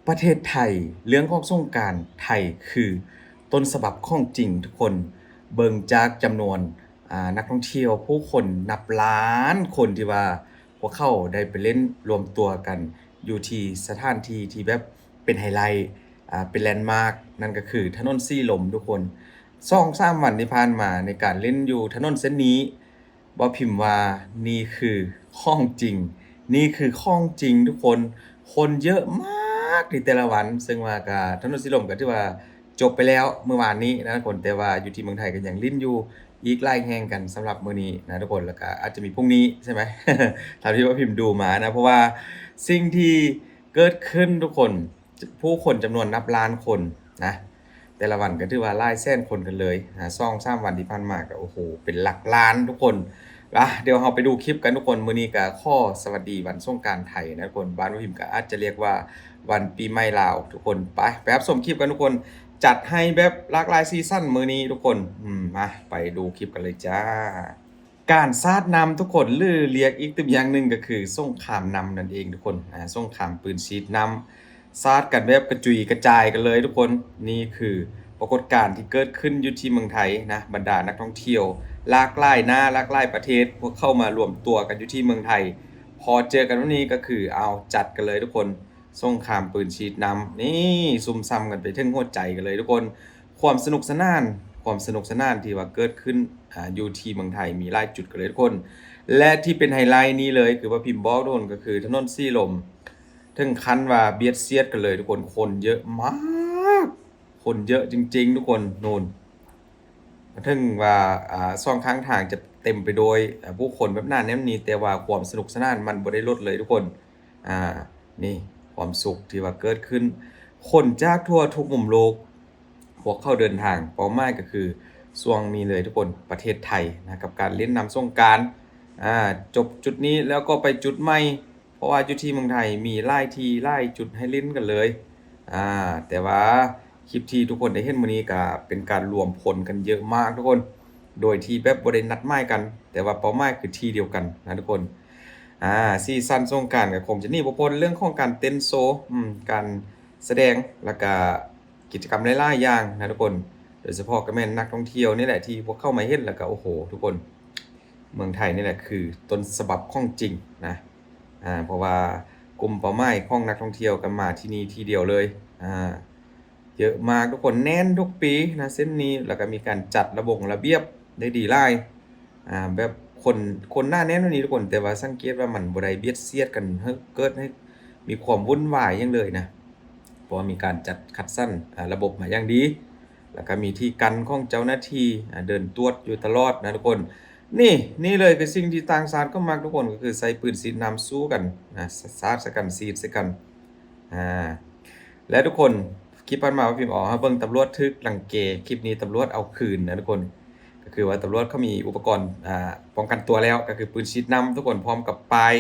ປະເທດໄທ ເລື່ອງຂອງສົງການໄທຄືຕົ້ນສະບັບຂອງຈິງທຸກຄົນ. ເບິ່ງຈາກຈຳນວນ ອ່າ ນັກທ່ອງທ່ຽວ ຜູ້ຄົນນັບລ້ານຄົນທີ່ວ່າພວກເຂົາໄດ້ໄປຫຼິ້ນລວມຕົວກັນຢູ່ທີ່ສະຖານທີ່ທີ່ແບບເປັນໄຮໄລ ອ່າ ເປັນແລນມາກ ນັ້ນກໍຄືຖະໜົນສີລົມທຸກຄົນ. ສອງສາມວັນທີ່ຜ່ານມາໃນການຫຼິ້ນຢູ່ຖະໜົນເສັ້ນນີ້ ບໍ່ພິມວ່ານີ້ຄືຂອງຈິງ ນີ້ຄືຂອງຈິງທຸກຄົນ. ຄົນເຍອະມາກໃນແຕ່ລະວັນ ເຊິ່ງວ່າກະ ຖະໜົນສີລົມກໍຖືວ່າຈົບໄປແລ້ວມື້ວານນີ້ນະທຸກຄົນ ແຕ່ວ່າຢູ່ທີ່ເມືອງໄທກໍຍັງຫຼິ້ນຢູ່ອີກຫຼາຍແຫ່ງກັນສຳລັບມື້ນີ້ນະທຸກຄົນ ແລ້ວກະອາດຈະມີພລຸ່ງນີ້ໃຊ່ໄໝ ຕາມທີ່ວ່າພິມດູມານະ. ເພາະວ່າສິ່ງທີ່ເກີດຂຶ້ນທຸກຄົນ ຜູ້ຄົນຈຳນວນນັບລ້ານຄົນນະ ແຕ່ລະວັນກໍຖືວ່າຫຼາຍແສນຄົນກັນເລີຍນະ. ສອງສາມວັນທີ່ຜ່ານມາກໍ ໂອ້ໂຫ ເປັນຫຼັກລ້ານທຸກຄົນ. ອ່ະ ດຽວເຮົາໄປດູຄລິບກັນທຸກຄົນ. ມື້ນີ້ກໍຂໍສະຫວັດດີວັນສົງການໄທນະທຸກຄົນ. ບ້ານວ່າພິມກໍອາດຈະຮຽກວ່າວັນປີໃໝ່ລາວທຸກຄົນ. ໄປ ໄປຮັບຊົມຄລິບກັນທຸກຄົນ. ຈັດໃຫ້ແບບຫຼາກຫຼາຍສີສັນມື້ນີ້ທຸກຄົນ. ອືມ ມາ ໄປດູຄລິບກັນເລີຍຈ້າ. ການສາດນ້ຳທຸກຄົນ ຫຼື ລຽກອີກຕື່ມຢ່າງໜຶ່ງກໍຄືສົງຄາມນ້ຳນັ້ນເອງທຸກຄົນ. ອາ ສົງຄາມປືນສີດນ້ຳ ສາດກັນແບບກະຈຸຍກະຈາຍກັນເລີຍທຸກຄົນ. ນີ້ຄືປາກົດການທີ່ເກີດຂຶ້ນຢູ່ທີ່ເມືອງໄທນະ. ບັນດານັກທ່ອງທ່ຽວຫຼາກຫຼາຍໜ້າຫຼາກຫຼາຍປະເທດ ພວກເຂົາມາລວມຕົວກັນຢູ່ທີ່ເມືອງໄທ. ພໍເຈີກັນແບບນີ້ກໍຄື ເອົາ ຈັດກັນເລີຍທຸກຄົນ. ສົງຄາມປືນສີດນ້ຳ ນີ້ ຊຸ່ມຊ່ຳກັນໄປເຖິງຫົວໃຈກັນເລີຍທຸກຄົນ. ຄວາມສະໜຸກສະໜານ ຄວາມສະໜຸກສະໜານທີ່ວ່າເກີດຂຶ້ນ ອາ ຢູ່ທີ່ເມືອງໄທມີຫຼາຍຈຸດກັນເລີຍທຸກຄົນ. ແລະ ທີ່ເປັນໄຮໄລນີ້ເລີຍ ຄືວ່າພິມບອກທຸກຄົນ ກໍຄືຖະໜົນສີລົມ ເຖິງຂັ້ນວ່າບຽດສຽດກັນເລີຍທຸກຄົນ. ຄົນເຍອະມາກ ຄົນເຍອະຈິງໆທຸກຄົນ. ໂນ່ນ ເຖິງວ່າ ອາ ສອງຂ້າງທາງຈະເຕັມໄປໂດຍ ອາ ຜູ້ຄົນແບບໜາແໜ້ນນີ້ ແຕ່ວ່າຄວາມສະໜຸກສະໜານມັນບໍ່ໄດ້ລົດເລີຍທຸກຄົນ. ອາ ນີ້ຄວາມສຸກທີ່ວ່າເກີດຂຶ້ນ ຄົນຈາກທົ່ວທຸກມຸມໂລກ ພວກເຂົາເດີນທາງ ເປົ້າໝາຍກໍຄືຊ່ວງນີ້ເລີຍທຸກຄົນ ປະເທດໄທນະ ກັບການຫຼິ້ນນ້ຳສົງການ. ອາ ຈົບຈຸດນີ້ແລ້ວກໍໄປຈຸດໃໝ່ ເພາະວ່າຢູ່ທີ່ເມືອງໄທມີຫຼາຍທີ່ຫຼາຍຈຸດໃຫ້ຫຼິ້ນກັນເລີຍ. ອາ ແຕ່ວ່າຄລິບທີ່ທຸກຄົນໄດ້ເຫັນມື້ນີ້ກໍເປັນການລວມພົນກັນເຍອະມາກທຸກຄົນ ໂດຍທີ່ແບບບໍ່ໄດ້ນັດໝາຍກັນ ແຕ່ວ່າເປົ້າໝາຍຄືທີ່ດຽວກັນນະທຸກຄົນ. ອາ ສີສັນສົງການກໍຄົງຈະໜີບໍ່ພົ້ນເລື່ອງຂອງການເຕັ້ນໂຊ ອາ ການສະແດງ ແລ້ວກະກິດຈະກຳຫຼາຍໆຢ່າງນະທຸກຄົນ. ໂດຍສະເພາະກໍແມ່ນນັກທ່ອງທ່ຽວນີ້ແຫຼະທີ່ພວກເຂົາມາເຫັນ ແລ້ວກະ ໂອ້ໂຫ ທຸກຄົນ ເມືອງໄທນີ້ແຫຼະຄືຕົ້ນສະບັບຂອງຈິງນະ. ອາ ເພາະວ່າກຸ່ມເປົ້າໝາຍຂອງນັກທ່ອງທ່ຽວກໍມາທີ່ນີ້ທີ່ດຽວເລີຍ. ອາ ເຍອະມາກທຸກຄົນ ແໜ້ນທຸກປີນະເສັ້ນນີ້ ແລ້ວກໍມີການຈັດລະບົງລະບຽບໄດ້ດີຫຼາຍ. ອາ ແບບຄົນ ຄົນໜາແໜ້ນແບບນີ້ທຸກຄົນ ແຕ່ວ່າສັງເກດວ່າມັນບໍ່ໄດ້ບຽດສຽດກັນໃຫ້ເກີດໃຫ້ມີຄວາມວຸ່ນວາຍຫຍັງເລີຍນະ ເພາະວ່າມີການຈັດຄັດສັນ ອາ ລະບົບມາຢ່າງດີ ແລ້ວກໍມີທີ່ກັ້ນຂອງເຈົ້າໜ້າທີ່ ອາ ເດີນຕວດຢູ່ຕະຫຼອດນະທຸກຄົນ. ນີ້ ນີ້ເລີຍຄືສິ່ງທີ່ຕ່າງຊາດກໍມັກທຸກຄົນ ກໍຄືໃຊ້ປືນສີດນ້ຳສູ້ກັນນະ ສາດໃສ່ກັນ ສີດໃສ່ກັນ. ອາ ແລະ ທຸກຄົນ ຄລິບຜ່ານມາວ່າພິມອອກໃຫ້ເບິ່ງຕຳຫຼວດຖືກລັງແກ ຄລິບນີ້ຕຳຫຼວດເອົາຄືນນະທຸກຄົນ. ກໍຄືວ່າຕຳຫຼວດເຂົາມີອຸປະກອນ ອາ ປ້ອງກັນຕົວແລ້ວ ກໍຄືປືນສີດນ້ຳທຸກຄົນ ພ້ອມກັບປ້າຍ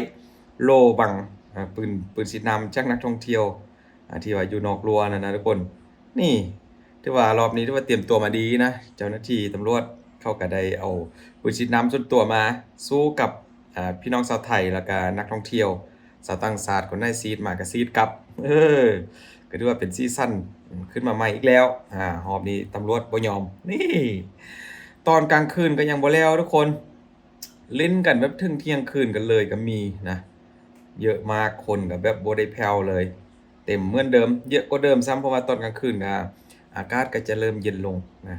ໂລ່ບັງ ອາ ປືນ ປືນສີດນ້ຳຈາກນັກທ່ອງທ່ຽວ ອາ ທີ່ວ່າຢູ່ນອກຮົ້ວນັ້ນນະທຸກຄົນ. ນີ້ ຖືວ່າລອບນີ້ຖືວ່າຕຽມຕົວມາດີນະ ເຈົ້າໜ້າທີ່ຕຳຫຼວດເຂົາກໍໄດ້ເອົາປືນສີດນ້ຳສ່ວນຕົວມາສູ້ກັບ ອາ ພີ່ນ້ອງຊາວໄທ ແລ້ວກະນັກທ່ອງທ່ຽວຊາວຕ່າງຊາດ ຄົນໃດສີດມາກໍສີດກັບ. ເອີ ກໍຖືວ່າເປັນສີສັນ ອືມ ຂຶ້ນມາໃໝ່ອີກແລ້ວ. ອາ ຮອບນີ້ຕຳຫຼວດບໍ່ຍອມ. ນີ້ ຕອນກາງຄືນກໍຍັງບໍ່ແລ້ວທຸກຄົນ ຫຼິ້ນກັນແບບເຖິງທ່ຽງຄືນກັນເລີຍກໍມີນະ ເຍອະມາກ ຄົນກໍແບບບໍ່ໄດ້ແຜ່ວເລີຍ ເຕັມເໝືອນເດີມ ເຍອະກວ່າເດີມຊ້ຳ ເພາະວ່າຕອນກາງຄືນກໍອາກາດກໍຈະເລີ່ມເຢັນລົງນະ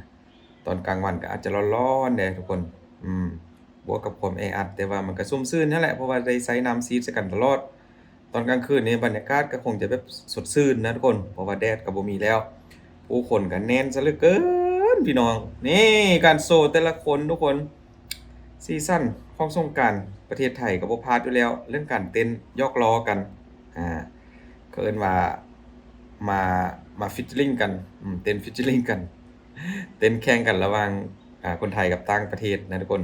ຕອນກາງວັນກໍອາດຈະຮ້ອນໆແດ່ທຸກຄົນ. ອືມ ບວກກັບຄວາມແອອັດ ແຕ່ວ່າມັນກໍຊຸ່ມຊື່ນຫັ້ນແຫຼະ ເພາະວ່າໄດ້ໃຊ້ນ້ຳສີດໃສ່ກັນຕະຫຼອດ. ຕອນກາງຄືນນີ້ບັນຍາກາດກໍຄົງຈະແບບສົດຊື່ນນະທຸກຄົນ ເພາະວ່າແດດກໍບໍ່ມີແລ້ວ ຜູ້ຄົນກໍແໜ້ນຊະເຫຼືອເກີນພີ່ນ້ອງ. ນີ້ການໂຊແຕ່ລະຄົນທຸກຄົນ ສີສັນຂອງສົງການປະເທດໄທກໍບໍ່ພາດຢູ່ແລ້ວ ເລື່ອງການເຕັ້ນຫຍອກລໍ້ກັນ ອາ ເຂົາເອີ້ນວ່າມາ ມາ featuring ກັນ ອືມ ເຕັ້ນ featuring ກັນ ເຕັ້ນແຂ່ງກັນລະຫວ່າງ ອາ ຄົນໄທກັບຕ່າງປະເທດນະທຸກຄົນ.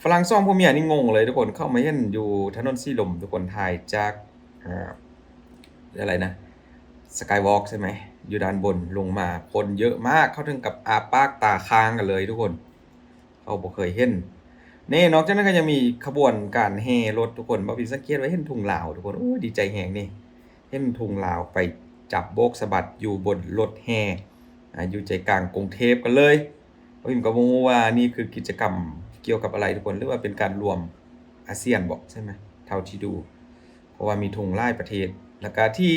ຝຣັ່ງສອງຜົວເມຍນີ້ງົງເລີຍທຸກຄົນ ເຂົ້າມາເຫັນຢູ່ຖະໜົນສີລົມທຸກຄົນ ຖ່າຍຈາກ ອາ ເອີ້ນຫຍັງນະ Skywalk ໃຊ່ໄໝ ຢູ່ດ້ານບົນລົງມາ ຄົນເຍອະມາກ ເຂົາເຖິງກັບອາປາກຕາຄ້າງກັນເລີຍທຸກຄົນ ເຂົາບໍ່ເຄີຍເຫັນ. ນີ້ ນອກຈາກນັ້ນກໍຍັງມີຂະບວນການແຫ່ລົດທຸກຄົນ ບ່າວພິມສັງເກດວ່າເຫັນທຸງລາວທຸກຄົນ ໂອ້ ດີໃຈແຮງນີ້ ເຫັນທຸງລາວໄປ ຈັບໂບກສະບັດຢູ່ບົນລົດແຫ່ ອາ ຢູ່ໃຈກາງກຸງເທບກັນເລີຍ. ເຮົາກໍບໍ່ຮູ້ວ່ານີ້ຄືກິດຈະກຳກ່ຽວກັບອະໄລທຸກຄົນ ຫຼືວ່າເປັນການລວມອາຊຽນບໍ ໃຊ່ໄໝ ເທົ່າທີ່ດູ ເພາະວ່າມີທຸງຫຼາຍປະເທດ. ແລ້ວກະທີ່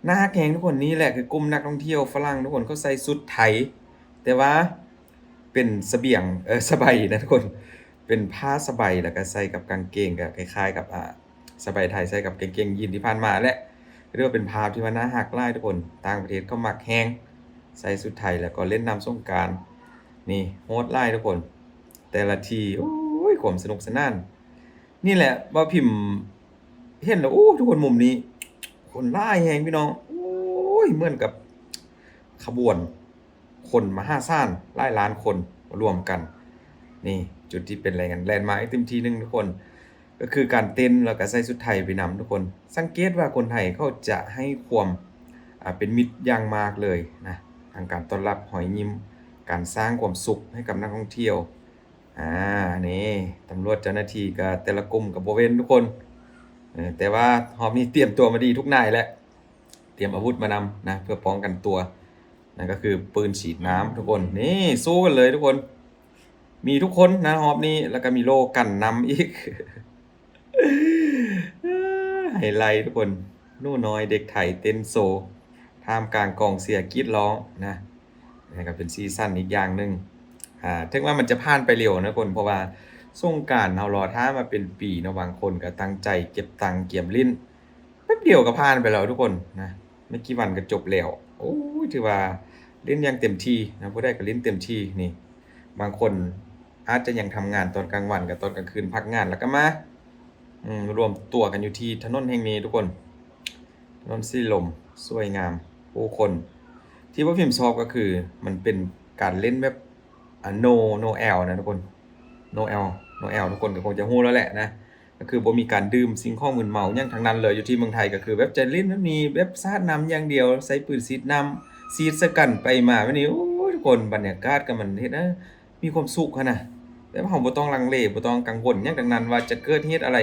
ໜ້າຮັກແຮງທຸກຄົນ ນີ້ແຫຼະຄືກຸ່ມນັກທ່ອງທ່ຽວຝຣັ່ງທຸກຄົນ ເຂົາໃສ່ຊຸດໄທ ແຕ່ວ່າເປັນສະບຽງ ເອີ ສະໄບນະທຸກຄົນ ເປັນຜ້າສະໄບ ແລ້ວກະໃສ່ກັບກາງເກງ ກະຄ້າຍໆກັບ ອາ ສະໄບໄທໃສ່ກັບກາງເກງຢີນທີ່ຜ່ານມາແຫຼະ. ເອີ້ນວ່າເປັນພາບທີ່ວ່າໜ້າຮັກຫຼາຍທຸກຄົນ ຕ່າງປະເທດເຂົາມັກແຮງ ໃສ່ຊຸດໄທ ແລ້ວກໍເລ່ນນ້ຳສົງການ. ນີ້ໂຫດຫຼາຍທຸກຄົນ ແຕ່ລະທີ່ ໂອ້ຍ ຄວາມສະໜຸກສະໜານ. ນີ້ແຫຼະ ບ່າວພິມເຫັນແລ້ວ ໂອ້ ທຸກຄົນ ມຸມນີ້ຄົນຫຼາຍແຮງພີ່ນ້ອງ ໂອ້ຍ ເໝືອນກັບຂະບວນ ຄົນມະຫາສານ ຫຼາຍລ້ານຄົນລວມກັນ. ນີ້ຈຸດທີ່ເປັນແລນມາກອີກຕື່ມທີ່ໜຶ່ງທຸກຄົນ ກໍຄືການເຕັ້ນ ແລ້ວກໍໃສ່ຊຸດໄທໄປນຳທຸກຄົນ. ສັງເກດວ່າຄົນໄທເຂົາຈະໃຫ້ຄວາມ ອາ ເປັນມິດຢ່າງມາກເລີຍນະ ທັງການຕ້ອນຮັບຮອຍຍິ້ມ ການສ້າງຄວາມສຸກໃຫ້ກັບນັກທ່ອງທ່ຽວ. ອາ ນີ້ຕຳຫຼວດເຈົ້າໜ້າທີ່ກໍແຕ່ລະກຸ່ມກໍບໍ່ເວັ້ນທຸກຄົນ ເອີ ແຕ່ວ່າຮອບນີ້ຕຽມຕົວມາດີທຸກນາຍແຫຼະ ຕຽມອາວຸດມານຳນະ ເພື່ອປ້ອງກັນຕົວ ນັ້ນກໍຄືປືນສີດນ້ຳທຸກຄົນ. ນີ້ສູ້ກັນເລີຍທຸກຄົນ ມີທຸກຄົນນະຮອບນີ້ ແລ້ວກໍມີໂລ່ກັນນຳອີກ ໄຮໄລທຸກຄົນ ໜູນ້ອຍເດັກໄທເຕັ້ນໂຊ ທ່າມກາງກອງເຊຍກຣີດຮ້ອງນະ. ນີ້ກໍເປັນສີສັນອີກຢ່າງໜຶ່ງ ອາ ເຖິງວ່າມັນຈະຜ່ານໄປເລັວນະທຸກຄົນ ເພາະວ່າສົງການເຮົາລໍຖ້າມາເປັນປີເນາະ ບາງຄົນກໍຕັ້ງໃຈເກັບຕັງກຽມຫຼິ້ນ ແປັບດຽວກໍຜ່ານໄປແລ້ວທຸກຄົນນະ ໄມ່ກີ່ວັນກໍຈົບແລ້ວ. ໂອ້ຍ ຖືວ່າຫຼິ້ນຢ່າງເຕັມທີ່ນະ ຜູ້ໃດກໍຫຼິ້ນເຕັມທີ່. ນີ້ບາງຄົນອາດຈະຍັງທຳງານຕອນກາງວັນ ກໍຕອນກາງຄືນພັກງານແລ້ວກໍມາ ອືມ ລວມຕົວກັນຢູ່ທີ່ຖະໜົນແຫ່ງນີ້ທຸກຄົນ ຖະໜົນສີລົມ ສວຍງາມ ຜູ້ຄົນ. ທີ່ບ່າວພິມຊອບກໍຄືມັນເປັນການຫຼິ້ນແບບ ອາ ໂນ ໂນແອລນະທຸກຄົນ ໂນແອລ ໂນແອລ ທຸກຄົນກໍຄົງຈະຮູ້ແລ້ວແຫຼະນະ ກໍຄືບໍ່ມີການດື່ມສິ່ງຂອງມຶນເມົາຫຍັງທັງນັ້ນເລີຍ. ຢູ່ທີ່ເມືອງໄທກໍຄືແບບຈະຫຼິ້ນແບບນີ້ ແບບສາດນ້ຳຢ່າງດຽວ ໃຊ້ປືນສີດນ້ຳ ສີດໃສ່ກັນໄປມາແບບນີ້. ໂອ້ຍ ທຸກຄົນ ບັນຍາກາດກໍມັນເຮັດໃຫ້ ມີຄວາມສຸກຫັ້ນນະ ແບບເຮົາບໍ່ຕ້ອງລັງເລ ບໍ່ຕ້ອງກັງວົນຫຍັງທັງນັ້ນ ວ່າຈະເກີດເຫດອະໄລ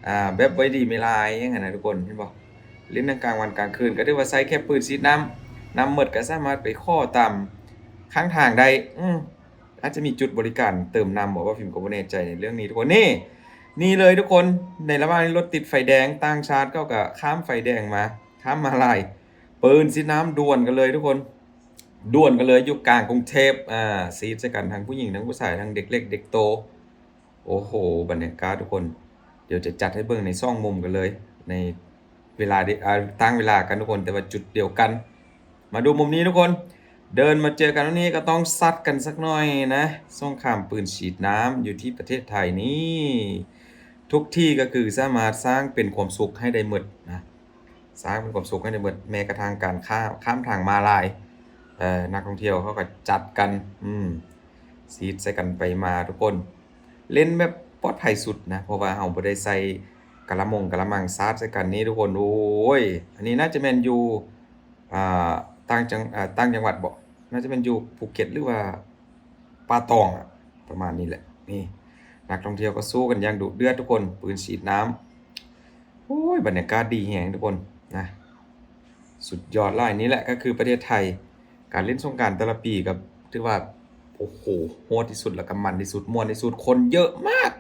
ອາ ແບບບໍ່ດີໄມ່ລາຍຫຍັງຫັ້ນນະທຸກຄົນ ເຫັນບໍ່? ຫຼິ້ນທັງກາງວັນກາງຄືນ ກໍຖືວ່າໃຊ້ແຄ່ປືນສີດນ້ຳ ນ້ຳໝົດກໍສາມາດໄປຂໍຕາມຂ້າງທາງໄດ້. ອືມ ອາດຈະມີຈຸດບໍລິການເຕີມນ້ຳບໍ ບ່າວພິມກໍບໍ່ແນ່ໃຈໃນເລື່ອງນີ້ທຸກຄົນ. ນີ້ ນີ້ເລີຍທຸກຄົນ ໃນລະຫວ່າງທີ່ລົດຕິດໄຟແດງ ຕ່າງຊາດເຂົາກໍຂ້າມໄຟແດງມາ ຂ້າມມ້າລາຍ ປືນສີດນ້ຳດວນກັນເລີຍທຸກຄົນ ດວນກັນເລີຍ ຢູ່ກາງກຸງເທບ ອາ ສີດໃສ່ກັນ ທັງຜູ້ຍິງທັງຜູ້ຊາຍ ທັງເດັກເລັກເດັກໂຕ. ໂອ້ໂຫ ບັນຍາກາດທຸກຄົນ ດຽວຈະຈັດໃຫ້ເບິ່ງໃນສອງມຸມກັນເລີຍ ໃນເວລາ ອາ ຕ່າງເວລາກັນທຸກຄົນ ແຕ່ວ່າຈຸດດຽວກັນ. ມາດູມຸມນີ້ທຸກຄົນ ເດີນມາເຈີກັນແບບນີ້ກໍຕ້ອງຊັດກັນສັກໜ້ອຍນະ. ສົງຄາມປືນສີດນ້ຳຢູ່ທີ່ປະເທດໄທນີ້ ທຸກທີ່ກໍຄືສາມາດສ້າງເປັນຄວາມສຸກໃຫ້ໄດ້ໝົດນະ ສ້າງເປັນຄວາມສຸກໃຫ້ໄດ້ໝົດ ແມ້ກະທັ່ງການຂ້າມ ຂ້າມທາງມ້າລາຍ ເອີ ນັກທ່ອງທ່ຽວເຂົາກໍຈັດກັນ ອືມ ສີດໃສ່ກັນໄປມາທຸກຄົນ ເລ່ນແບບປອດໄພສຸດນະ ເພາະວ່າເຮົາບໍ່ໄດ້ໃສ່ກະລະມົງກະລະມັງສາດໃສ່ກັນນີ້ທຸກຄົນ. ໂອ້ຍ ອັນນີ້ໜ້າຈະແມ່ນຢູ່ ອ່າ ຕ່າງຈັງ ອ່າ ຕ່າງຈັງຫວັດບໍ ໜ້າຈະແມ່ນຢູ່ພູເກັດ ຫຼືວ່າປ່າຕອງ ອະ ປະມານນີ້ແຫຼະ. ນີ້ ນັກທ່ອງທ່ຽວກໍສູ້ກັນຢ່າງດຸເດືອດທຸກຄົນ ປືນສີດນ້ຳ. ໂອ້ຍ ບັນຍາກາດດີແຮງທຸກຄົນນະ ສຸດຍອດຫຼາຍ. ນີ້ແຫຼະກໍຄືປະເທດໄທ ການຫຼິ້ນສົງການແຕ່ລະປີກໍຖືວ່າ ໂອ້ໂຫ ໂຫດທີ່ສຸດ ແລ້ວກໍມັນທີ່ສຸດ ມ່ວນທີ່ສຸດ ຄົນເຍອະມາກ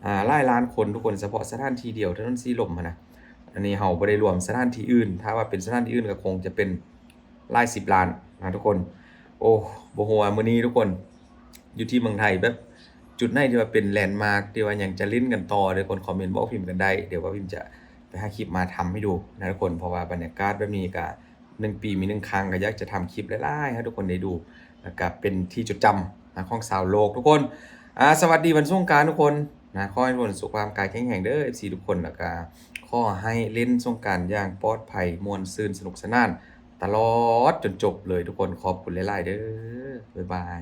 ອາ ຫຼາຍລ້ານຄົນທຸກຄົນ ສະເພາະສະຖານທີ່ດຽວ ຖະໜົນສີລົມຫັ້ນນະ. ອັນນີ້ເຮົາບໍ່ໄດ້ລວມສະຖານທີ່ອື່ນ ຖ້າວ່າເປັນສະຖານທີ່ອື່ນກໍຄົງຈະເປັນຫຼາຍສິບລ້ານນະທຸກຄົນ. ໂອ້ ບໍ່ຮູ້ວ່າມື້ນີ້ທຸກຄົນ ຢູ່ທີ່ເມືອງໄທ ແບບຈຸດໃດທີ່ວ່າເປັນແລນມາກ ທີ່ວ່າຍັງຈະຫຼິ້ນກັນຕໍ່ ທຸກຄົນຄອມເມັນບອກພິມກັນໄດ້ ດຽວວ່າພິມຈະໄປຫາຄລິບມາທຳໃຫ້ດູນະທຸກຄົນ. ເພາະວ່າບັນຍາກາດແບບນີ້ກະໜຶ່ງປີມີໜຶ່ງຄັ້ງ ກໍຢາກຈະທຳຄລິບຫຼາຍໆໃຫ້ທຸກຄົນໄດ້ດູ ແລ້ວກະເປັນທີ່ຈົດຈຳນະຂອງຊາວໂລກທຸກຄົນ. ອາ ສະຫວັດດີວັນສົງການທຸກຄົນນະ ຂໍໃຫ້ທຸກຄົນສຸຂະພາບຮ່າງກາຍແຂງແຮງເດີ ເອັຟຊີ ທຸກຄົນ ແລ້ວກະຂໍໃຫ້ຫຼິ້ນສົງການຢ່າງປອດໄພ ມ່ວນຊື່ນ ສະໜຸກສະໜານຕະຫຼອດຈົນຈົບເລີຍທຸກຄົນ. ຂອບຄຸນຫຼາຍໆເດີ ບາຍບາຍ.